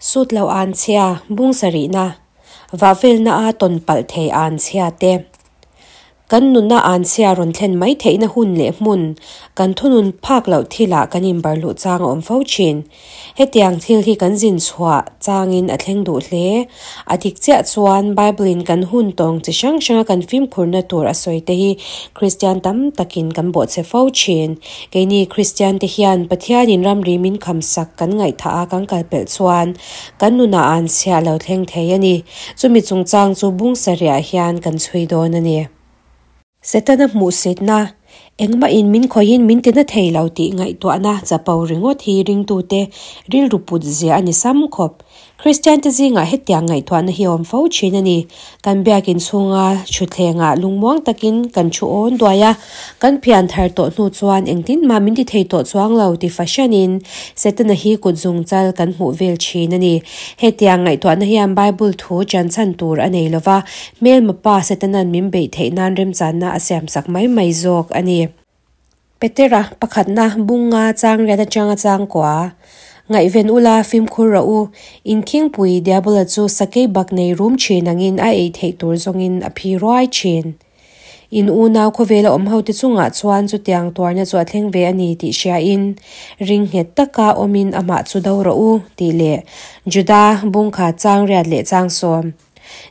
Sut lo an chhia, bung sarihna, vahvelna a tawn palh thei an chhia te. Kan nunna an chhia rawn thlen mai theihna hun leh hmun, kan thunun phak loh thilah kan inbar luh chang a awm fo thin. Hetiang thil hi kan zin chhuah changin a thleng duh hle. A dik chiah chuan Bible-in kan hun tawng chi hrang hranga kan fimkhurna tur a sawi te hi Kristian tam takin kan bawhchhe fo thin. Keini Kristian te hian Pathianin ramri min khamsak kan ngaihthah a kan kal pelh chuan kan nunah an chhiah lo thleng thei a ni. Chumi chungchang chu bung sarihah hian kan chhui dawn a ni. Setana hmuhsitna, engmah in min khawihin min tina thei lo tih ngaihtuahna chapo ringawt hi ringtute rilru put zia a ni sam khawp. Kristiante zingah hetiang ngaihtuahna hi a awm fo thin a ni. Kan biakin chhunga thutthlengah lungmuang takin kan thu awn duai a, kan phian thar tawh hnu chuan engtin mah min ti thei tawh chuang lo ti fahranin Setana hi kut zungchal kan hmuh vel thin a ni. Hetiang ngaihtuahna hian Bible thu chanchhan tur a nei lo va, hmelma pa Setana'n min beih theih nan remchanna a siamsak mai mai zawk a ni. Petera, pakhatna, bunga chang riat atanga changkua. Ngaihven ula, fimkhur rawh u. Inkhingpui Diabola chu sakei bak nei rum thin angin a ei theih tur zawngin a phi ruai thin. In unau khawvela awm hote chungah chuan chutiang tuarna chu a thleng ve a ni tih hriain, ring nghet taka awmin amah chu do rawh u, tih leh Juda bungkha chang riat leh chang sawm.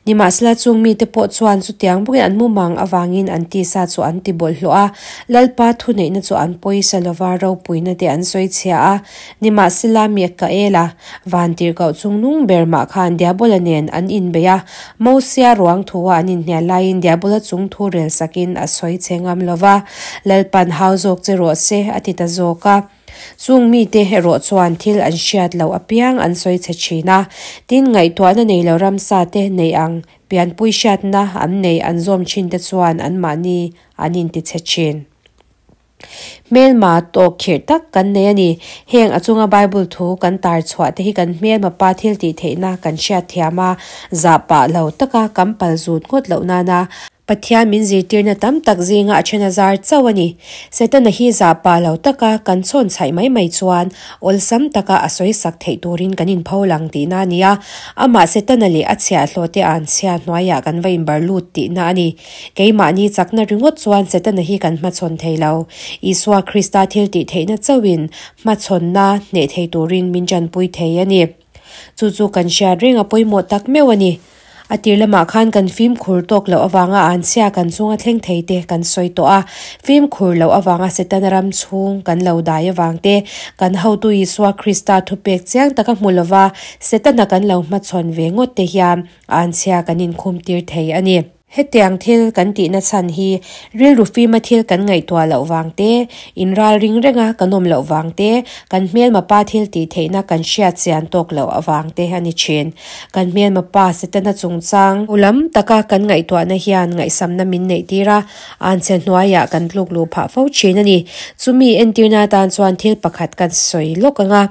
Nimahsela chung mite pawh chuan chutiang bawkin an mumang avangin an tisa chu an ti bawlhhlawh a, Lalpa thuneihna chu an pawisa lova ropuina te an sawi chhia a. Nimahsela Miekaela, vantirhkoh chungnung ber mah khan Diabola nen an inbei a, Mosia ruang thua an inhnial laiin Diabola chung thu rel sakin a sawi chhe ngam lova, Lalpan hau zawk che rawh se, a ti ta zawk a. Chung mite erawh chuan thil an hriat loh apiang an sawi chhe thin a, tin ngaihtuahna nei lo ramsa te neih ang pianpui hriatna an nei an zawm thin te chuan anmahni an inti chhe thin. Hmelma tawk khirh tak kan nei a ni. Heng a chunga Bible thu kan tar chhuah te hi kan hmelma pa thil tih theihna kan hriat thiam a, zah pah lo taka kan pal zut ngawt loh nana Pathian min zirtirna tam tak zinga a then a zar chauh a ni. Setana hi zah pah lo taka kan chhawn chhaih mai mai chuan awlsam taka a sawi sak theih turin kan inpho lang tihna a ni a. Amah Setana leh a chhiahhlawhte an chhia hnuaiah kan va inbar lut tihna a ni. Keimahni chakna ringawt chuan Setana hi kan hmachhawn thei lo. Isua Krista thil tih theihna chauhin hmachhawnna hneh thei turin min tanpui thei a ni. Chu chu kan hriat reng a pawimawh tak meuh a ni. A tir lamah khan kan fimkhur tawk loh avanga anchhia kan chunga thleng thei te kan sawi tawh a. Fimkhur loh avanga Setana ram chhung kan lo dai avang te, kan hotu Isua Krista thupek chiang taka hmu lova Setana kan lo hmachhawn ve ngawt te hian anchhia kan inkhum tir thei a ni. Hetiang thil kan tihna chhan hi rilru fima thil kan ngaihtuah loh vang te, inral ring renga kan awm loh vang te, kan hmelma pa thil tih theihna kan hriat chian tawk loh avang te a ni thin. Kan hmelma pa Setana chungchang lam taka kan ngaihtuahna hian ngaihsamna min neih tir a, anchhe hnuaiah kan tluk luh phah fo thin a ni. Chumi entirna atan chuan thil pakhat kan sawi lawk ang a.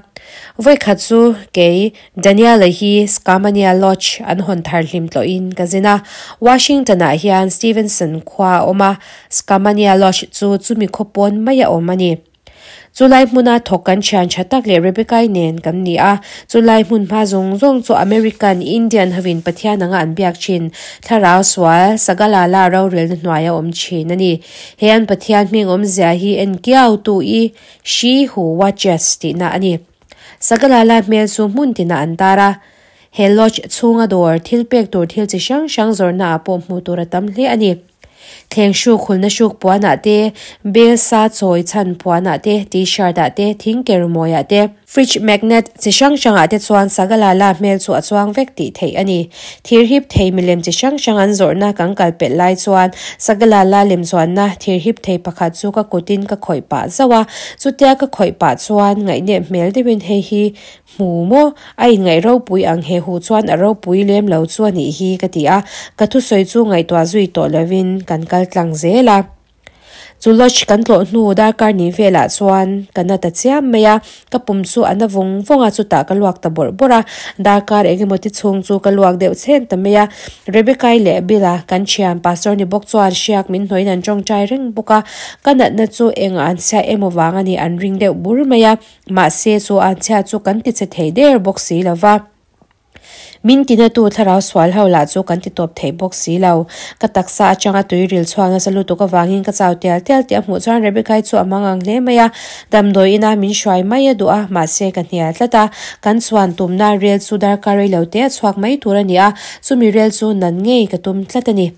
Vawikhat chu kei Daniel-a hi Skamania Lodge an hawn thar hlim tlawhin ka zin a. Washington-ah hian Stevenson khua a awm a, Skamania Lodge chu chumi khaw pawn mai a awm a ni. Chulai hmuna thawk kan thian tha tak leh Rebecca-i nen kan ni a, chulai hmun hma zawng zawng chu American Indian hovin Pathian anga an biak thin thlarau sual Sagalala rorelna hnuaia awm thin a ni. He an Pathian hming awmzia hi en kiau tu i She who watches tihna a ni. Sagalala hmel chu hmun tinah an tar a, he lodge chhunga dawr thil pek tur thil chi hrang hrang zawrhna ah pawh hmuh tur a tam hle a ni. Thleng hruk hulna hruk puanah te, bel sa chawi chhan puanah te, t-shirt ah te, thing ker mawiah te, fridge magnet chi hrang hrangah te chuan Sagalala hmel chu a chuang vek tih theih a ni. Thir hip thei milem chi hrang hrang an zawrhna kan kal pelh lai chuan Sagalala lem chuanna thir hip thei pakhat chu ka kutin ka khawih pah zauh a, chutia ka khawih pah chuan ngaihnep hmel deuhin hei hi hmu maw a inngaih ropui ang he hu chuan a ropui lem lo chu a nih hi ka ti a, ka thusawi chu ngaihtuah zui tawh lovin kan kal tlang zel a. Chu lodge kan tlawh hnu darkar ni velah chuan ka na ta chiam mai a, ka pum chu a na vawng vawng a, chutah ka luak ta bawrh bawrh a, darkar eng emaw ti chhung chu ka luak deuh chhen ta mai a. Rebecca-i leh Bill-a kan thian pastor ni bawk chuan hriak min hnawhin an tawngtai reng bawk a, ka natna chu eng an chhia emaw vang a ni an ring deuh bur mai a, mahse chu an chhia chu kan ti che thei der bawk si lo va. Min tinatu thlarau sual ho lah chu kan ti tawp thei bawk si lo. Ka taksa atanga tui ril chhuak nasa lutuk avangin ka chau tial tial tih a hmuh chuan Rebecca-i chu a mang ang hle mai a, damdawi ina min hruai mai a duh a, mahse ka hnial tlat a, kan chuan tumna rel chu darkar rei lo te a chhuak mai tur a ni a, chumi rel chu nan ngei ka tum tlat a ni.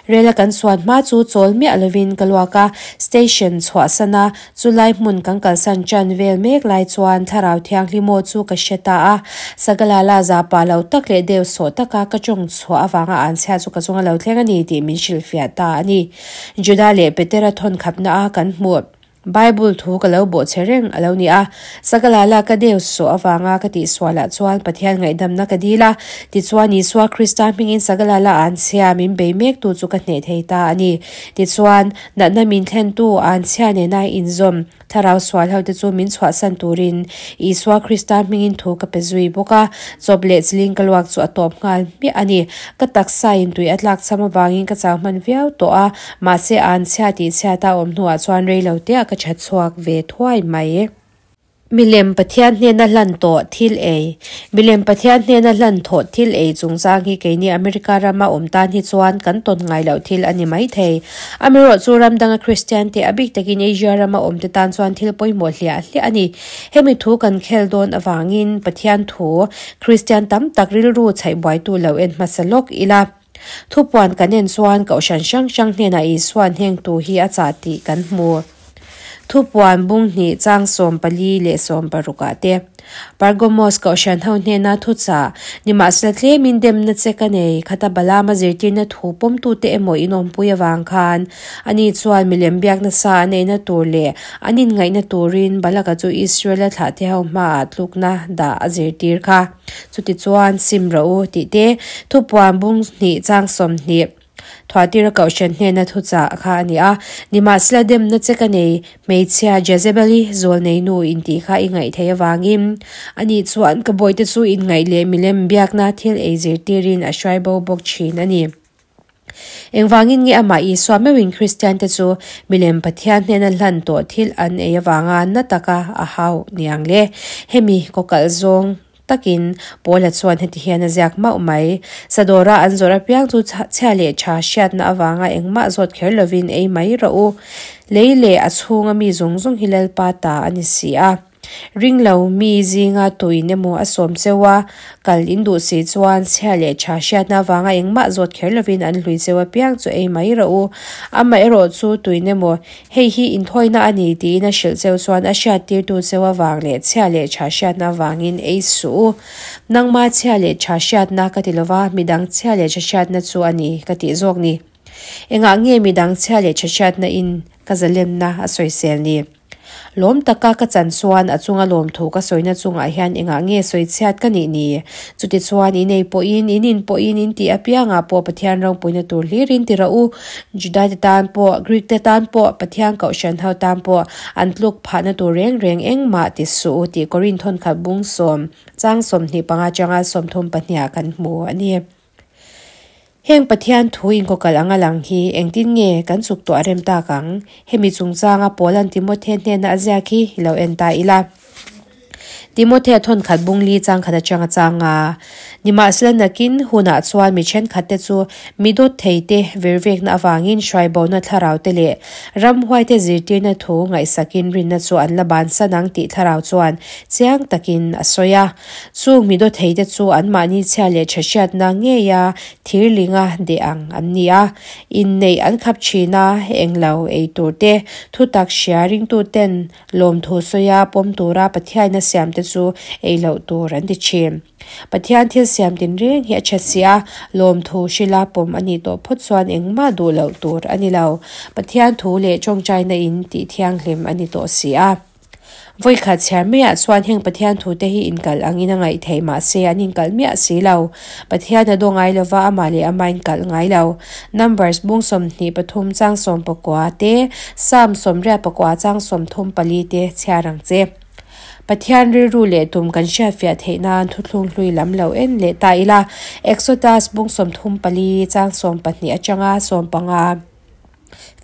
Rela kan chhuan hma chu chawl miah lovin ka luak a, station chhuahsan a, chulai hmun kan kalsan ṭan vel mek lai chuan thlarau thianghlim aw chu ka hre ta a. Sagalala za pah lo tak leh deuh sawh taka ka ṭawng chhuah avanga anchhia chu ka chunga lo thleng a ni tih min hrilhfiah ta a ni. Juda leh Petera thawnkhapna a kan hmuh. Bible thu ka lo bawhchhe reng a lo ni a, Sagalala ka deu sawh avanga ka tihsualah chuan Pathian ngaihdamna ka dil a, tichuan Isua Krista hmingin Sagalala anchhia min bei mektu chu ka hneh thei ta a ni. Tichuan, natna min thlentu anchhia nena inzawm thlarau sual hote chu min chhuahsan turin Isua Krista hmingin thu ka pe zui bawk a, chawp leh chiling ka luak chu a tawp nghal hmiah a ni. Ka taksain tui a tlak cham avangin ka chau hman viau tawh a, Mahse an chhia tih chhiata awm hnuah chuan rei lo teah ka tha chhuak ve thuai mai. Milem Pathian hnena hlan tawh thil ei. Milem Pathian hnena hlan thawh thil ei chungchang hi keini America rama awm tan hi chuan kan tawn ngai loh thil a ni mai thei. Amaherawhchu ram danga Kristian te a bik takin Asia rama awm te tan chuan thil pawimawh hliah hliah a ni. Hemi thu kan khel dawn avangin Pathian thu Kristian tam tak rilru chhaih buaitu lo en hmasa lawk ila. Thupuan kan en chuan Kohhran hrang hrang hnenah Isua'n hengtu hi a chah tih kan hmu. Thupuan bung hnih chang 14 leh 16 ah te Pergamos Kohhran ho hnena thuchah, Nimahsela tlemin demna che ka nei, khata Balaama zirtirna thu pawmtute emaw inawmpui avang khan ani chuan milem biak nasa an eina tur leh an inngaihna turin Balaka chu Israela thlahte ho hmaah tlukna dah a zirtir kha. Chutichuan, sim rawh u, tih te, thupuan bung hnih chang 20, Thuatira Kohhran hnena thuchah kha a ni a. Nimahsela demna che ka nei, hmeichhia Jezebel-i zawlnei nu intih kha i ngaih theih avangin, ani chuan ka bawihte chu inngaih leh milem biakna thil ei zirtirin a hruai bo bawk thin a ni. Engvangin nge amah Isua meuhin Kristiante chu milem Pathian hnena hlan tawh thil an ei avanga na taka a hau niang le? Hemi kawkalh zawng takin Paula chuan heti hian a ziak mauh mai, Sadawra an zawrh apiang chu chhia leh tha hriatna avanga engmah zawt kher lovin ei mai rawh u. Lei leh a chhunga mi zawng zawng hi Lalpa ta a ni si a. Ring lo mi zinga tuin emaw a sawm cheu a, kal in duh si chuan chhia leh tha hriatna avanga engmah zawt kher lovin an hlui cheu apiang chu ei mai rawh u. Amaherawh chu tuin emaw, hei hi inthawina a ni tiin a hrilh cheu chuan a hriattirtu cheu avang leh chhia leh tha hriatna avangin ei suh u. Nangma chhia leh tha hriatna ka ti lova, midang chhia leh tha hriatna chu a ni ka tih zawk ni. Engah nge midang chhia leh tha hriatna in ka zalenna a sawisel ni? Lawm taka ka chan chuan a chunga lawmthu ka sawina chungah hian engah nge sawi chhiat ka nih ni? Chutichuan in ei pawhin, in in pawhin, in tih apiangah pawh Pathian ropuina tur hlirin ti rawh u. Judaite tan pawh, Greek-te tan pawh, Pathian kohhran ho tan pawh an tluk phahna tur reng reng engmah ti suh u tih Korinth thawnkhat bung sawm chang 25 atanga 32 ah kan hmu a ni. Heng Pathian thu inkawkalh anga lang hi engtin nge kan chuk tuah rem tak ang? Hemi chungchanga Paula'n Timothea hnena a ziak hi i lo en ta ila. Timothea thawnkhat bung li changkhat atang a chang a. Nimahsela nakin hunah chuan mi thenkhatte chu mi dawt theite virvekna avangin hruaibona thlaraute leh ramhuaite zirtirna thu ngaihsakin rinna chu an la bansan ang tih thlarau chuan chiang takin a sawi a. Chung mi dawtheite chu anmahni chhia leh tha hriatna ngeia thirlinga deh ang an ni a, inneih an khap thin a, englo ei tur te, thutak hria ringtuten lawmthu sawia pawm tura Pathiaina siamte chu ei loh tur an ti thin. Pathian thil siam tinreng hi a tha si a, lawmthu hrila pawm a nih tawh phawt chuan engmah duh loh tur a ni lo. Pathian thu leh tawngtaina in tih thianghlim a ni tawh si a. Vawikhat chhiar maiah chuan heng Pathian thute hi inkalh angin a ngaih theih mahse an inkalh miah si lo. Pathian a daw ngai lova amah leh amah inkalh ngai lo. Numbers bung 23 chang 19 te, Psalm 84 chang 34 te chhiar ang che. Pathian rilru leh tum kan hriatfiah theih nan thuthlung hlui lam lo en leh ta ila. Exodus bung 34 chang 12 atanga 15.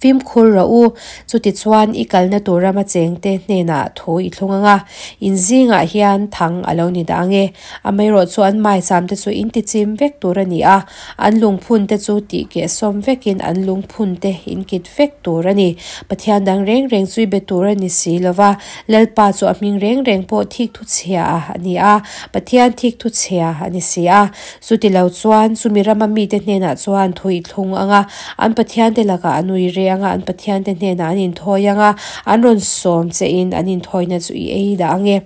Fimkhur rawh u, chutichuan i kalna tur rama chengte hnenah thu i thlung ang a, in zingah hian thang a lo ni dah ang e. Amaherawhchu an maicham te chu in tichim vek tur a ni a, an lungphun te chu tih kehsawm vekin an lungphun te in kit vek tur a ni. Pathian dang reng reng chu i be tur a ni si lo va, Lalpa chu a hming reng reng pawh thik thu chhia a ni a, Pathian thik thu chhia a ni si a. Chuti lo chuan chumi rama mite hnenah chuan thu i thlung ang a, an Pathiante lakah an ui reh ang a, an Pathiante hnenah an inthawi ang a, an rawn sawm chein an inthawina chu i ei dah ang e.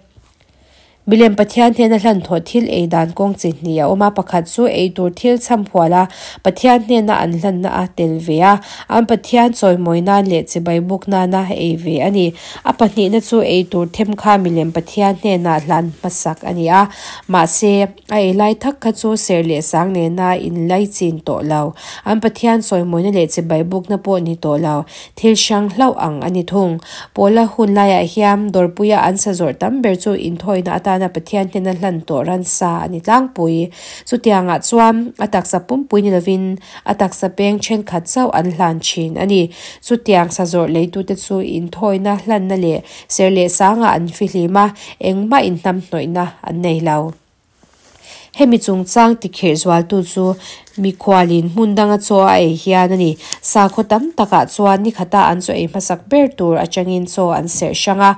Milem Pathian hnena hlan thawh thil ei dan kawng chi hnih a awm a, pakhat chu ei tur thil chham hual a, Pathian hnena an hlanna a tel ve a, an Pathian chawimawi nan leh chibai buk nana ei ve a ni. A pahnihna chu ei tur them kha milem Pathian hnena hlan hmasak a ni a, mahse, A ei lai thak kha chu serh leh sang nena inlaichin tawh lo. An Pathian sawimawina leh chibai bukna pawh ni tawh lo. Thil hrang hlauh ang a ni thung. Pawla hun laiah hian dawrpuia an sa zawrh tam ber chu inthawina atana Pathian hnena hlan tawh ransa a ni tlangpui. Chutiangah chuan a taksa pumpui ni lovin a taksa peng thenkhat chauh an hlan thin a ni. Chutiang sa zawrh leitute chu inthawina hlanna leh serh leh sangah an fihlim a, engmah inhnamhnawihna an nei lo. Hemi chungchang tikhirh zualtu chu mikhualin hmun danga chaw a ei hian a ni. Sakhaw tam takah chuan ni khata an chaw ei hmasak ber tur atangin chaw an serh hrang a,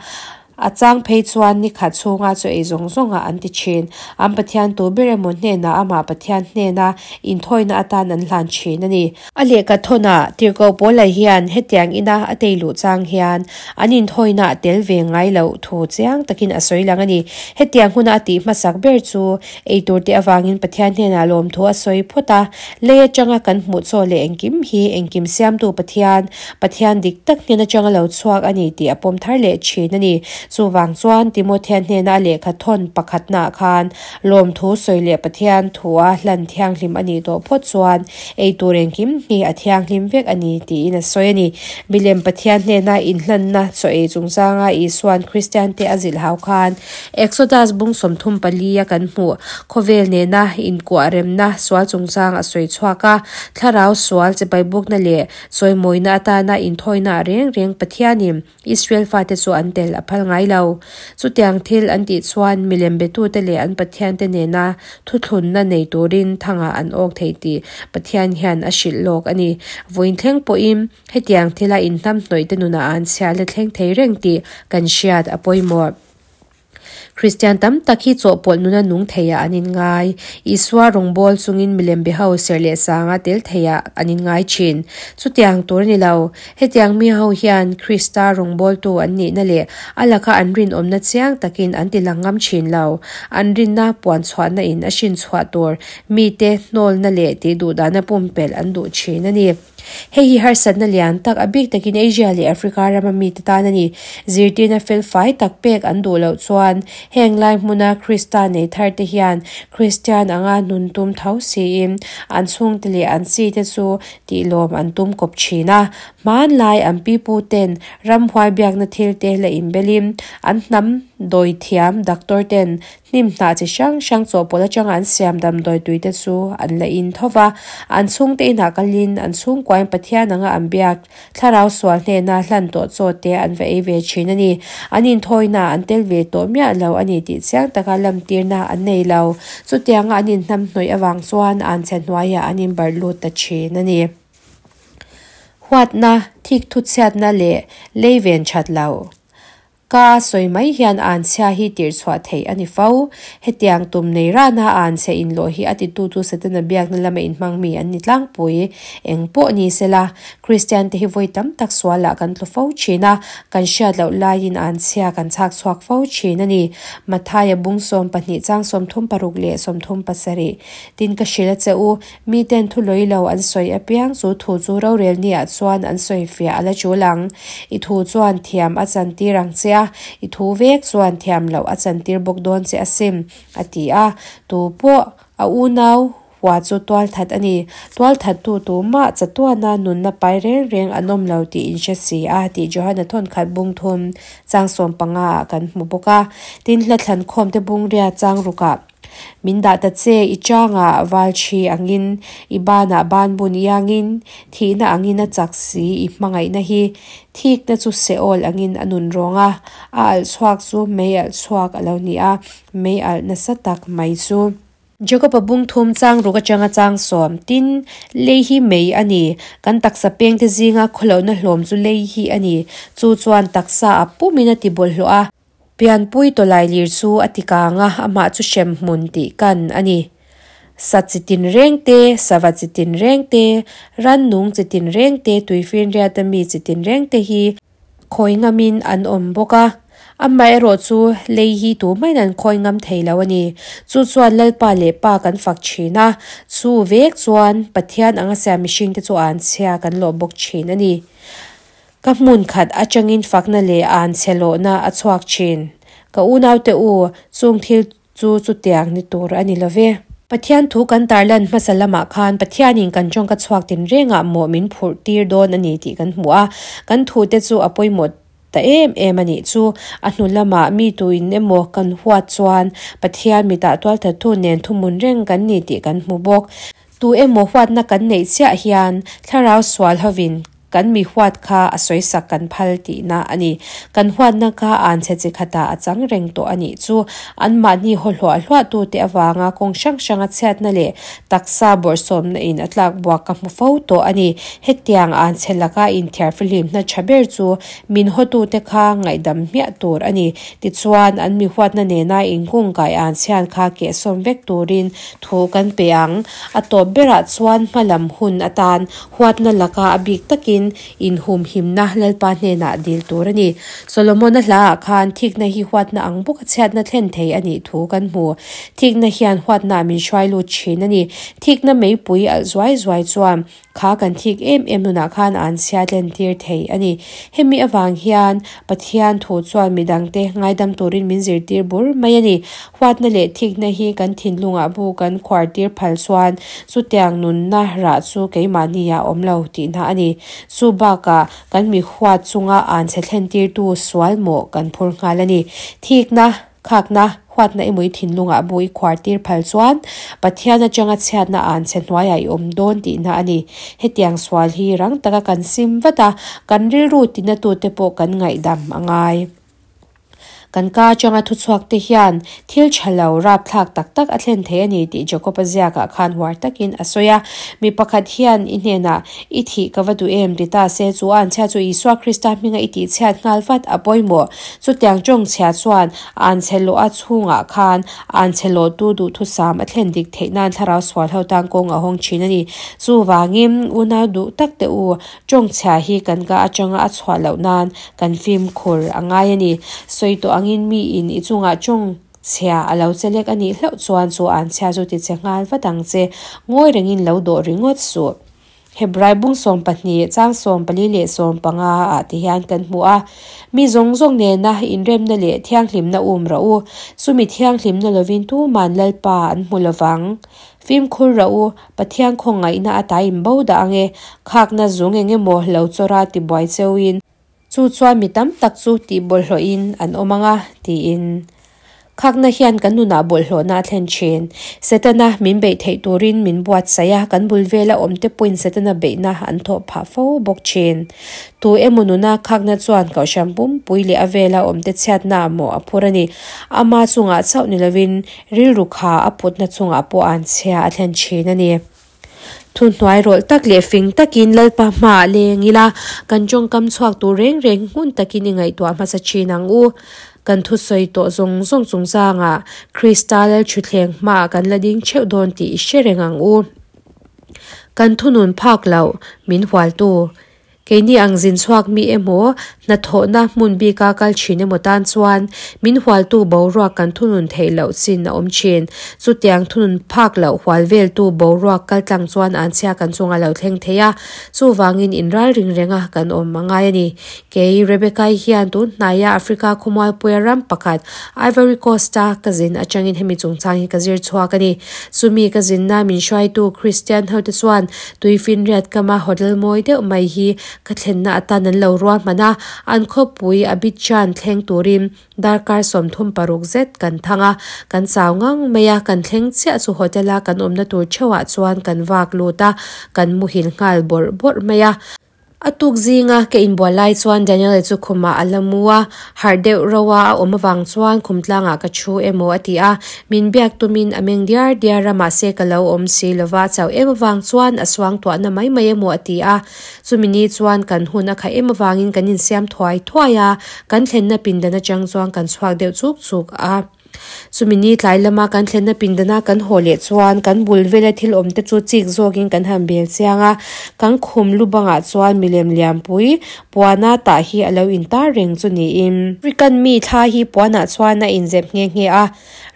a chang phei chuan ni khat chhunga chaw ei zawng zawngah an ti thin. An Pathian tu ber emaw hnenah amah Pathian hnena inthawina atan an hlan thin a ni. A lehkha thawnah Tirhkoh Paula hian hetiang ina a tei luh chang hian an inthawina a tel ve ngai loh thu chiang takin a sawi lang a ni. Hetiang huna a tih hmasak ber chu ei turte avangin Pathian hnenah lawmthu a sawi phawt a, lei atanga kan hmuh chaw leh engkim hi engkim siamtu Pathian, Pathian dik tak hnen atanga lo chhuak a ni tih a pawm thar leh thin a ni. Chuvang chuan Timothea hnena a lehkha thawn pakhatnaah khan Lawmthu sawi leh Pathian thua hlan thianghlim a nih tawh phawt chuan ei tur engkim hi a thianghlim vek a ni tiin a sawi a ni. Milem Pathian hnena inhlanna chaw ei chungchanga Isua'n Kristiante a zilh hau khan Exodus bung 34 a kan hmuh khawvel nena inkuah remna sual chungchang a sawi chhuak a, thlarau sual chipaibukna leh chawimawina atana inthawina reng reng Pathianin Israel fate chu an tel a phal ngai lo. Chutiang thil an tih chuan milem betute leh an pathiante nena thuthlunna nei turin thangah an awk thei tih Pathian hian a hrilh lawk a ni. Vawiin thleng pawhin hetiang thila inhnamhnawihte nunah an chhia la thleng thei reng tih kan hriat a pawimawh. Kristian tam tak hi chawhpawlh nuna nung theiah an inngai. Isua rawngbâwl chungin milem be ho serh leh sânga tel theiah an inngai ṭhîn. Chutiang tûr a ni lo. Hetiang mi ho hian Krista rawngbâwltu an nihna leh a laka an rinawmna chiang takin an ti lang ngam ṭhîn lo. An rinna puan chhuahna in a hrin chhuah tûr mite hnâwlna leh tihduhdahna pumpelh an duh ṭhîn a ni. Hei hi harsatna lian tak, a bik takin Asia leh Africa rama mite tan a ni. Zirtirna felfai tak pek an duh loh chuan heng lai hmuna Krista nei thar te hian Kristian anga nun tum tho siin an chhungte leh an chi te chu tihlawm an tum kawp thin a. Hmanlai an pipu ten ramhuai biakna thil te la inbelin an hnam dawithiam doctor ten Hnim hnah chi hrang hrang chawhpawlh atanga an siam damdawi tuite chu an la in tho va, an chhungte inah kalin an chhungkuain Pathian anga an biak thlarau sual hnena hlan tawh chaw te an va ei ve thin a ni. An inthawina an tel ve tawh miah lo a ni tih chiang taka lamtirna an nei lo. Chutianga an inhnamhnawih avang chuan an chhe hnuaiah an inbarh lut ta thin a ni. Huatna, thikthuchhiatna leh leiven that lo. Ka sawi mai hian anchhia hi tirh chhuah theih a ni fo. Hetiang tum nei rana anchhe inlawh hi a titu chu Setana biakna lama inhmang mi an ni tlangpui. Eng pawh ni sela, Kristian te hi vawi tam tak sualah kan tlu fo thin a, kan hriat loh laiin anchhia kan chhak chhuak fo thin a ni. Mathaia bung 12 chang 36 leh 37 Tin ka hrilh a che u, Miten thu lawi lo an sawi apiang chu thu chu rorel niah chuan an sawi fiah a la tul ang. I thu chuan thiam a chantir ang che a, i thu vek chuan thiam loh a chantir bawk dawn che asin, a ti a. Tu pawh a unau hua chu tualthat a ni. Tualthattu tumah chatuana nunna pai reng reng an awm lo tih in hre si a, tih Johana thawnkhat bung thum chang 15 ah kan hmu bawk a. Tin, hla thlankhawmte bung ria chang rukah. Min dah ta che, i changah val thi angin, i banah banbun iangin, thihna angin a chak si i hmangaihna hi. Thikna chu Seol angin a nun rawng a, a alh chhuak chu mei alh chhuak a lo ni a, mei alh nasa tak mai chu. Jakob-a bung thum chang ruk atanga chang sawm. Tin, lei hi mei a ni. Kan taksa pengte zinga khawlohna hlawm chu lei hi a ni. Chu chuan taksa a pumin a ti bawlhhlawh a. Pianpui tawlailir chu a ti kang a, amah chu hrem hmun tih kan a ni. Sa chi tinreng te, sava chi tinreng te, rannung chi tinreng te, tuifinriata mi chi tinreng te hi khawi ngamin an awm bawk a. Amaherawhchu, lei hi tumaiin an khawi ngam thei lo a ni. Chu chuan Lalpa leh Pa kan fak thin a, chu vek chuan Pathian anga siam mihringte chu anchhia kan lawh bawk thin a ni. Ka hmun khat atangin fakna leh anchhe lawhna a chhuak thin. Ka unaute u, chung thil chu chutiang ni tur a ni lo ve. Pathian thu kan tarlan hmasa lamah khan Pathianin kan tawngka chhuak tinrengah mawh min phurh tir dawn a ni tih kan hmu a, kan thute chu a pawimawh ta em em a nih chu. A hnu lamah mi tuin emaw kan huat chuan Pathian mitah tualthattu nen thuhmun reng kan ni tih kan hmu bawk. Tu emaw huatna kan neih chiah hian thlarau sual hovin Kan mi huat kha a sawisak kan phal tihna a ni. Kan huatna kha an chhe chi khatah a chang reng tawh a nih chu. Anmahni haw hluah hluahtute avanga kawng hrang hranga chhiatna leh taksa bawrhsawmna in a tlak buak ka hmu fo tawh a ni. Hetiang an chhe laka inthiarfihlimna tha ber chu min hawtute kha ngaihdam hmiah tur a ni. Tichuan, an mi huatna nena inkungkai an chhian kha kehsawm vek turin thu kan pe ang. A tawp berah chuan hmalam hun atan Huatna laka a bik takin inhumhimna Lalpa hnenah dil tur a ni. Solomon-a hlaah khan thikna hi huatna ang bawka chhiatna thlen thei a nih thu kan hmu. Thikna hian huatnaah min hruai lut thin a ni. Thikna meipui alh zuai zuai chuan kha kan thik em em nunah khan an chhiat lentir thei a ni. Hemi avang hian Pathian thu chuan midangte ngaidam turin min zirtir bur mai a ni. Huatna leh thikna hi kan thinlungah bu kan khuartir phal chuan chutiang nunna rah chu keimahni ah awm lo tihna a ni. Chu bakah kan mi huat chunga an chhe thlentirtu sual mawh kan phur nghal a ni. Thikna, khakna, huatna emaw i thinlungah bu i khuartir phal chuan Pathian atanga chhiatna an chhe hnuaiah i awm dawn tihna a ni. Hetiang sual hi rang taka kan sim vat a, kan rilru tinatute pawh kan ngaihdam a ngai. Kan ka atanga thuchhuak te hian thil tha lo rapthlak tak tak a thlen thei a ni tih Jakob-a ziakah khan huar takin a sawi a. Mi pakhat hian i hnenah, I thih ka va duh em? ti ta se, chu anchhia chu Isua Krista hminga i tihchhiat nghal vat a pawimawh. Chutiang tawngchhia chuan anchhe lawha chhungah khan anchhe lawhtu duhthusam a thlen dik theih nan thlarau sual ho tan kawng a hawng thin a ni. Chuvangin, unau duh tak te u, Tawngchhia hi kan ka atanga a chhuah loh nan kan fimkhur a ngai a ni. Sawi tawh angin miin i chungah tawngchhia a lo che lek a nih hlauh chuan chu an chhia chu tichhe nghal vat ang che. Ngawi rengin lo dawh ringawt suh. Hebrai bung 12, chang 14 leh 15 ah ti hian kan hmu a, Mi zawng zawng nena inremna leh thianghlimna um rawh u, chumi thianghlimna lovin tuman Lalpa an hmu lovang. Fimkhur rawh u, Pathian khawngaihna a ta in bo dah ange, khakna zung eng emaw lo chawra tibuai cheuin, chu chuan mi tam tak chu tih bawlhhlawhin an awm anga, tiin. Khakna hian kan nunah bawlhhlawhna a thlen thin. Setana min beih theih turin min buatsaih a, kan bul vela awmte pawhin Setana beihna an thawh phah fo bawk thin. Tu emaw nuna khakna chuan Kohhran pumpui leh a vela awmte chhiatna mawh a phur a ni. Ama chungah chauh ni lovin Rilru kha a putna chungah pawh an chhia a thlen thin a ni. Thuhnuai rawlh tak leh fing takin Lalpa hmaah leng ila, kan tawngkam chhuak tur reng reng hmun takin i ngaihtuah hmasa thin ang u. Kan thusawi tawh zawng zawng chungchangah Krista Lalthuthleng hmaah kan la ding theuh dawn tih i hre reng ang u. Kan thunun phak loh min hualtu Keini ang zin chhuak mi emaw, hnathawhna hmun bika kal thin emaw tan chuan min hualtu boruak kan thunun theih loh chin a awm thin. Chutiang thunun phak loh hual veltu boruak kal tlang chuan an chhia kan chunga lo thleng thei a, chuvangin inralring renga kan awm a ngai a ni. Kei, Rebecca-i hian tun hnaia Africa khawmualpuia ram pakhat, Ivory Coast-a ka zin atangin hemi chungchang hi ka zir chhuak a ni. Chumi ka zinna min hruaitu Christian hote chuan Tuifinriat kama hotel mawi deuh mai hi Ka thlenna atan an lo ruahman a, an khawpui Abidjan thleng turin darkar 36 zet kan thang a, kan chau ngang mai a, kan thleng chiah chu hotel a kan awmna tur theuhah chuan kan vak lut a, kan muhil nghal bawrh bawrh mai a. A tuk zinga ka inbual lai chuan Daniel-a chu khumah a la mu a, harh deuh roa a awm avang chuan khum tlangah ka thu emaw a ti a, min biak tumin a meng diar diar a mahse ka lo awm si lova chauh em avang chuan a suang tuahna mai mai emaw a ti a, chumi ni chuan kan hun a khaih em avangin kan insiam thuai thuai a, kan thlenna pindan atang chuan kan chhuak deuh chuk chuk a. Chumi ni tlai lama kan thlenna pindana kan haw leh chuan kan bul vela thil awm te chu chik zawkin kan han bel chiang a, kan khum lu bangah chuan milem lianpui puana tah hi a lo intar reng chu niin. African mi thla hi puanah chuan a inzep nghe nghe a,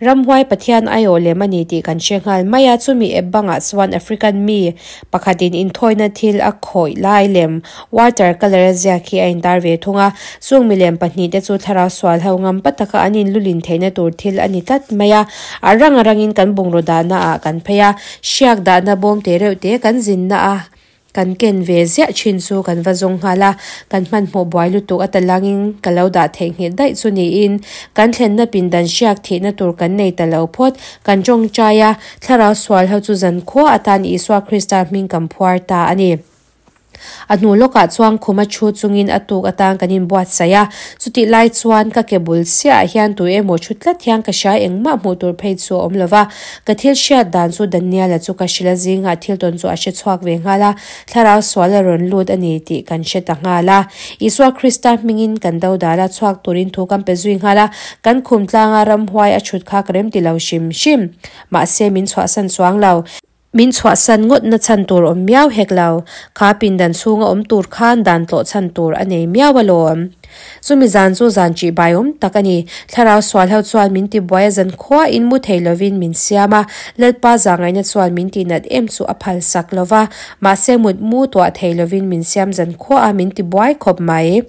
ramhuai pathian aiawh lem a ni tih kan hre nghal mai a, chumi ep bangah chuan African mi pakhatin inthawina thil a khawih lai lem Water colour a ziak hi a intar ve thung a, chung milem pahnihte chu thlarau sual ho ngam pa taka an inlulin theihna tur thil a ni tlat mai a. A rang a rangin kan bungraw dahna ah kan phei a, hriak dahna bawm te reuh te kan zinna a kan ken ve ziah thin chu kan va zawng nghal a, kan hmanhmawh buai lutuk a talangin ka lo dah theihnghilh daih chu niin kan thlenna pindan hriak thihna tur kan nei ta lo phawt, kan tawngtai a, thlarau sual ho chu zankhua atan Isua Krista hming kan phuar ta a ni. A hnu lawkah chuan khum a thu chungin a tuk atan kan inbuatsaih a, chutih lai chuan ka ke bul chiahah hian tu emaw thu tlat hian ka hria engmah hmuh tur phei chu a awm lo va, ka thil hriat dan chu Daniel-a chu ka hrilh a zingah thil tawn chu a hre chhuak ve nghal a, thlarau sual a rawn lut a ni tih kan hre ta nghal a. Isua Krista hmingin kan do dal a, chhuak turin thu kan pe zui nghal a, kan khum tlanga ramhuai a thut kha ka remti lo hrim hrim, mahse min chhuahsan chuang lo. Min chhuahsan ngawtna chhan tur awm miau hek lo, kha pindan chhunga awm tur khan dan tlawh chhan tur a nei miau alawm. Chumi zan chu zan ṭih baiawm tak a ni. Thlarau sual ho chuan min tibuai a zan khuain mu thei lovin min siam a, Lalpa zahngaihna chuan min tihnat em chu a phal sak lova, mahse mut mu tuah thei lovin min siam zan khua a min tibuai khawp mai.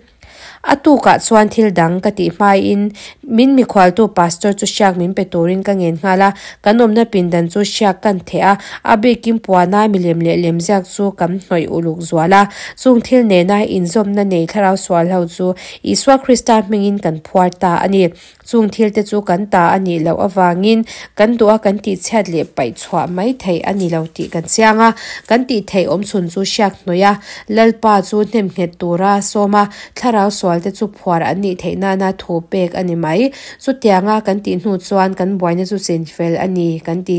A tukah chuan thil dang ka tih hmaiin min mikhualtu pastor chu hriak min pe turin ka ngen nghal a, kan awmna pindan chu hriak kan theh a, a bikin puana milem leh lemziak chu kan hnawih uluk zual a, chung thil nena inzawmna nei thlarau sual ho chu Isua Krista hmingin kan phuar ta a ni. Chung thil te chu kan ta a nih loh avangin kan duh a kan tihchhiat leh paih chhuah mai theih a ni lo tih kan chiang a, kan tih theih awm chhun chu hriak hnawih a, Lalpa chu hnem nghet tura sawm a, thlarau sual te chu phuar an nih theih nana thu pek a ni mai. Chutianga kan tih hnu chuan kan buaina chu chinfel a ni kan ti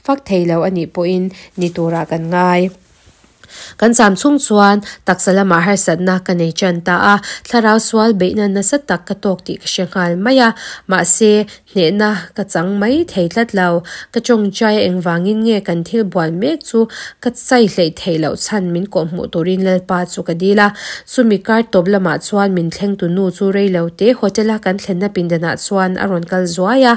fak thei lo a nih pawhin ni turah kan ngai. Kan cham chhung chuan taksa lamah harsatna ka nei tan ta a, thlarau sual beihna nasa tak ka tawk tih ka hre nghal mai a, mahse hnehna ka chang mai thei tlat lo. Ka tawngtai a engvangin nge kan thil buan mek chu ka chai hleih theih loh chhan min kawhhmuh turin Lalpa chu ka dil a, chumi kar tawp lamah chuan min thlengtu nu chu rei lo te hotel a kan thlenna pindanah chuan a rawn kal zuai a,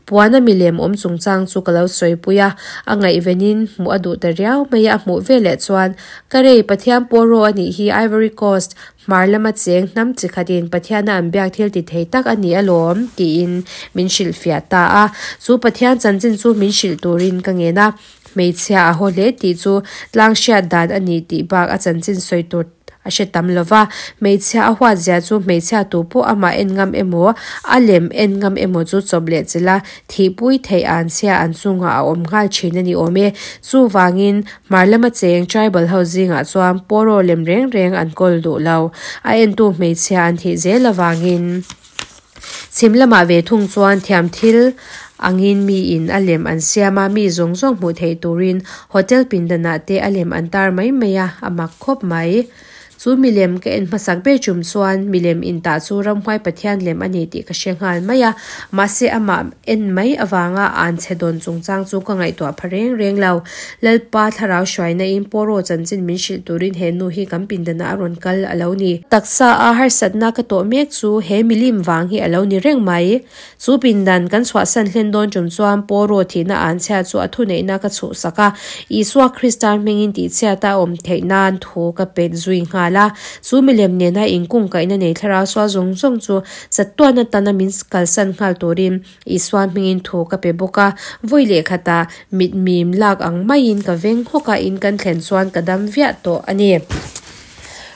puana milem awm chungchang chu ka lo sawipui a. A ngaihvenin hmuh a duh ta riau mai a, a hmuh veleh chuan, Ka rei, Pathian pawh rawh a nih hi, Ivory Coast hmar lama cheng hnam chi khatin Pathiana an biak thil ti thei tak a ni alawm, tiin min hrilhfiah ta a. Chu Pathian chanchin chu min hrilh turin ka ngen a, hmeichhia a haw hle tih chu tlang hriat dan a ni tih bak a chanchin sawi tur A hre tam lo va, hmeichhia a huat zia chu hmeichhia tu pawh amah en ngam emaw, a lem en ngam emaw chu chawp leh chilh a, thihpui theih an chhia an chungah a awm nghal thin a ni awm e. Chuvangin, hmar lama cheng tribal ho zingah chuan pawraw lem reng reng an kawl duh lo. A entu hmeichhia an thih zel avangin. Chhim lamah ve thung chuan thiam thil angin miin a lem an siam a, mi zawng zawng hmuh theih turin hotel pindanah te a lem an tar mai mai a, a mak khawp mai. Chu milem ka en hmasak ber tum chuan milem intah chu ramhuai Pathian lem a ni tih ka hre nghal mai a, mahse amah en mai avanga an chhe dawn chungchang chu ka ngaihtuah pha reng reng lo. Lalpa thlarau hruaina in Pawraw chanchin min hrilh turin he nu hi kan pindanah a rawn kal a lo ni. Taksa a harsatna ka tawh mek chu he milim vang hi a lo ni reng mai. Chu pindan kan chhuahsan hlen dawn tum chuan Pawraw thihna an chhia chu a thuneihna ka chhuhsak a, Isua Krista hmingin tihchhiat a awm theih nan thu ka pet zui nghal a. Chu milem nena inkungkaihna nei thlarau sual zawng zawng chu chatuan atana min kalsan nghal turin Isua hmingin thu ka pe bawk a, vawi leh khatah mit mim lak ang maiin ka veng hawk a, in kan thlen chuan ka dam viah tawh a ni.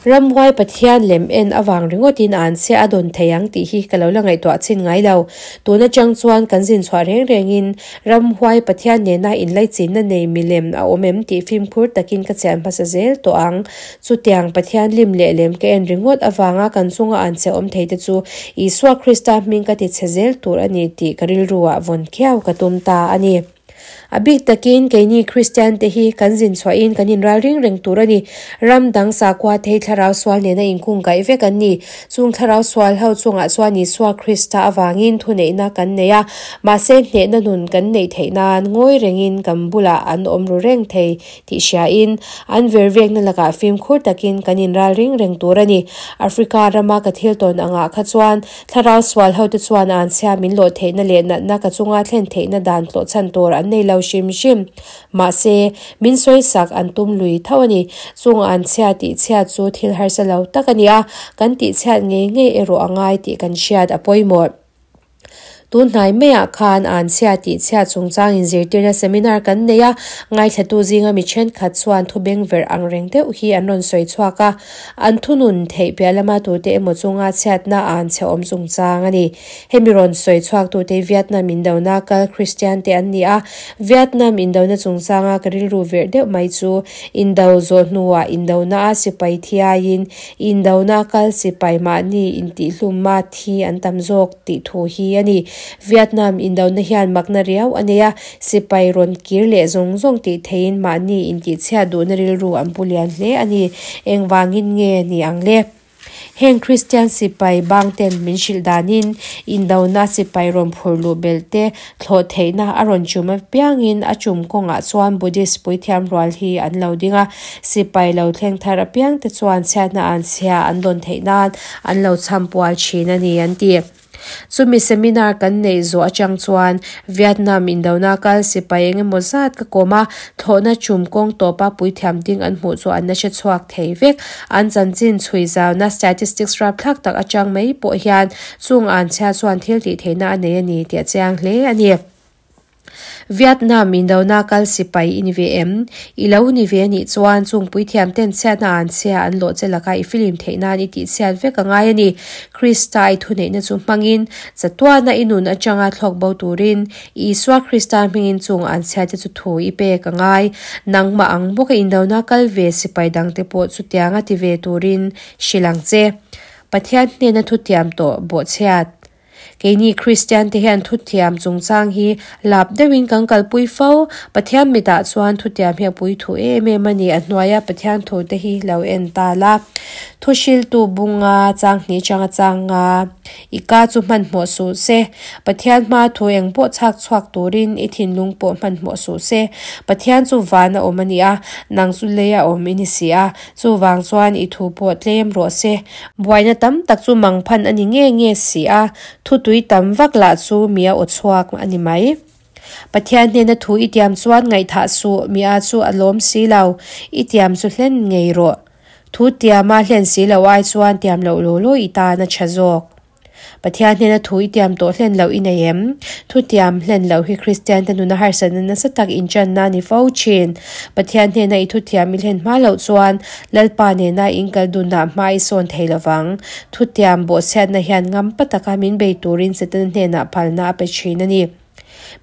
Ramhuai Pathian lem en avang ringawtin anchhia a dawn thei ang tih hi ka lo la ngaihtuah chhin ngai lo. Tun atang chuan kan zin chhuah reng rengin Ramhuai Pathian nena inlaichinna nei milem a awm em tih fimkhur takin ka chian hmasa zel tawh ang. Chutiang Pathian lim leh lem ka en ringawt avanga kan chunga anchhia awm thei te chu Isua Krista hming ka ti chhe zel tur a ni tih ka rilruah vawn khiau ka tum ta a ni. A bik takin keini Kristian te hi kan zin chhuahin kan inral ring reng tur a ni. Ram dang sakhua thei thlarau sual nena inkungkaih vek an ni. Chung thlarau sual ho chungah chuan Isua Krista avangin thuneihna kan nei a, mahse hnehna nun kan neih theih nan ngawi rengin kan bulah an awm ru reng thei tih hriain an ver vekna lakah fimkhur takin kan inral ring reng tur a ni. Africa rama ka thil tawn angah kha chuan thlarau sual hote chuan anchhia min lawh theihna leh natna ka chunga thlen theihna dan tlawh chhan tur an nei lo hrim hrim. Mahse, min sawisak an tum lui tho a ni. Chung anchhia tihchhiat chu thil harsa lo tak a ni a, kan tihchhiat ngei ngei erawh a ngai tih kan hriat a pawimawh. Tun hnai maiah khan anchhia tihchhiat chungchang inzirtirna seminar kan nei a, ngaithlatu zinga mi thenkhat chuan thu bengverh ang reng deuh hi an rawn sawi chhuak a, an thunun theih piah lama tute emaw chunga chhiatna anchhe awm chungchang a ni. Hemi rawn sawi chhuaktute Vietnam indona kal Kristian te an ni a, Vietnam indona chungchanga ka rilru verh deuh mai chu indo zawh hnuah indona a sipai thiaiin indona kal sipai mahni intihhlumma thi an tam zawk tih thu hi a ni. Vietnam indona hian makna riau a nei a, sipai rawn kir leh zawng zawng tih theiin mahni intihchhiat duhna rilru an pu lian hle a ni. Engvangin nge ni ang le? Heng Kristian sipai bangten min hrilh danin indona sipai rawn phur luh belh te Thlawh theihna a rawn chum apiangin a chum kawngah chuan Buddhist puithiam rual hi an lo ding a, sipai lo thleng thar apiangte chuan chhiatna an chhia an dawn theih nan an lo chham pual thin a ni an ti. Chumi seminar kan neih zawh atang chuan Vietnam indona kal sipai eng emaw zat ka kawm a, thlawhna chum kawng tawpa puithiam ding an hmuh chu an la hre chhuak thei vek. An chanchin chhui zauna statistics rapthlak tak atang mai pawh hian Chung anchhia chuan thil tih theihna a nei a ni tih a chiang hle a ni. Vietnam indona kal sipai i ni ve em? I lo ni ve a nih chuan chung puithiam ten chhiatna anchhia an lawh che laka i filim theih nan i tihchhiat vek a ngai a ni. Krista i thuneihna chu hmangin chatuana i nun atanga thlawk bo turin Isua Krista hmingin chung anchhia te chu thu i pek a ngai. Nangmah ang bawka indona kal ve sipai dangte pawh chutianga ti ve turin hrilh ang che. Pathian hnena thutiam tawh bawhchhiat. Keini Kristian te hian thutiam chungchang hi lap deuhin kan kalpui fo. Pathian mitah chuan thutiam hi a pui thu em em a ni. A hnuaia Pathian thu te hi lo en ta la. Thuhriltu bunga chang hnih changa changa i ka chu hmanhmawh suh se. Pathian hma thu eng pawh chhak chhuak turin i thinlung pawh hmanhmawh suh se. Pathian chu van a awm a ni a, nang chu lei a awm i ni si a. Chuvang chuan i thu pawh tlem rawh se. Buaina tam tak chu mangphan a ni nge nge si a, thu tui tam vak lah chu mi a aw chhuak a ni mai. Pathian hnena thu i tiam chuan ngaihthah suh, mi a chu a lawm si lo, i tiam chu hlen ngei rawh. Thu tiama hlen si lo ai chuan tiam loh law law i tan a tha zawk. Pathian hnena thu i tiam tawh hlen loh i nei em? Thu tiam hlen loh hi Kristiante nuna harsatna nasa tak inchanna a ni fo thin. Pathian hnena i thu tiam i hlen hma loh chuan Lalpa nena i inkal dunah hma i sawn thei lovang. Thu tiam bawhchhiatna hian ngampa taka min bei turin Setana hnenah phalna a pe thin a ni.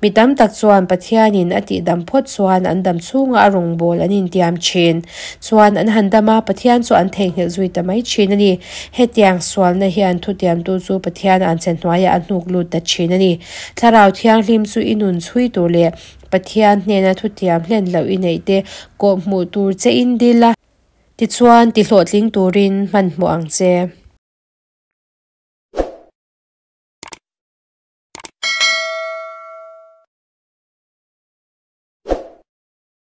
Mi tam tak chuan Pathianin a tihdam phawt chuan an dam chhunga a rawngbâwl an intiam ṭhin. Chuan an han dam a, Pathian chu an theihnghilh zui ta mai ṭhin a ni. Hetiang sualna hian thutiamtu chu Pathian an che hnuaiah a hnuk lut ta ṭhin a ni. Thlarau Thianghlim chu i nun chhui tur leh Pathian hnena thutiam hlen loh i neih te kawhhmuh tur che in dil a. Tichuan, tihlawhtling turin hmanhmawh ang che.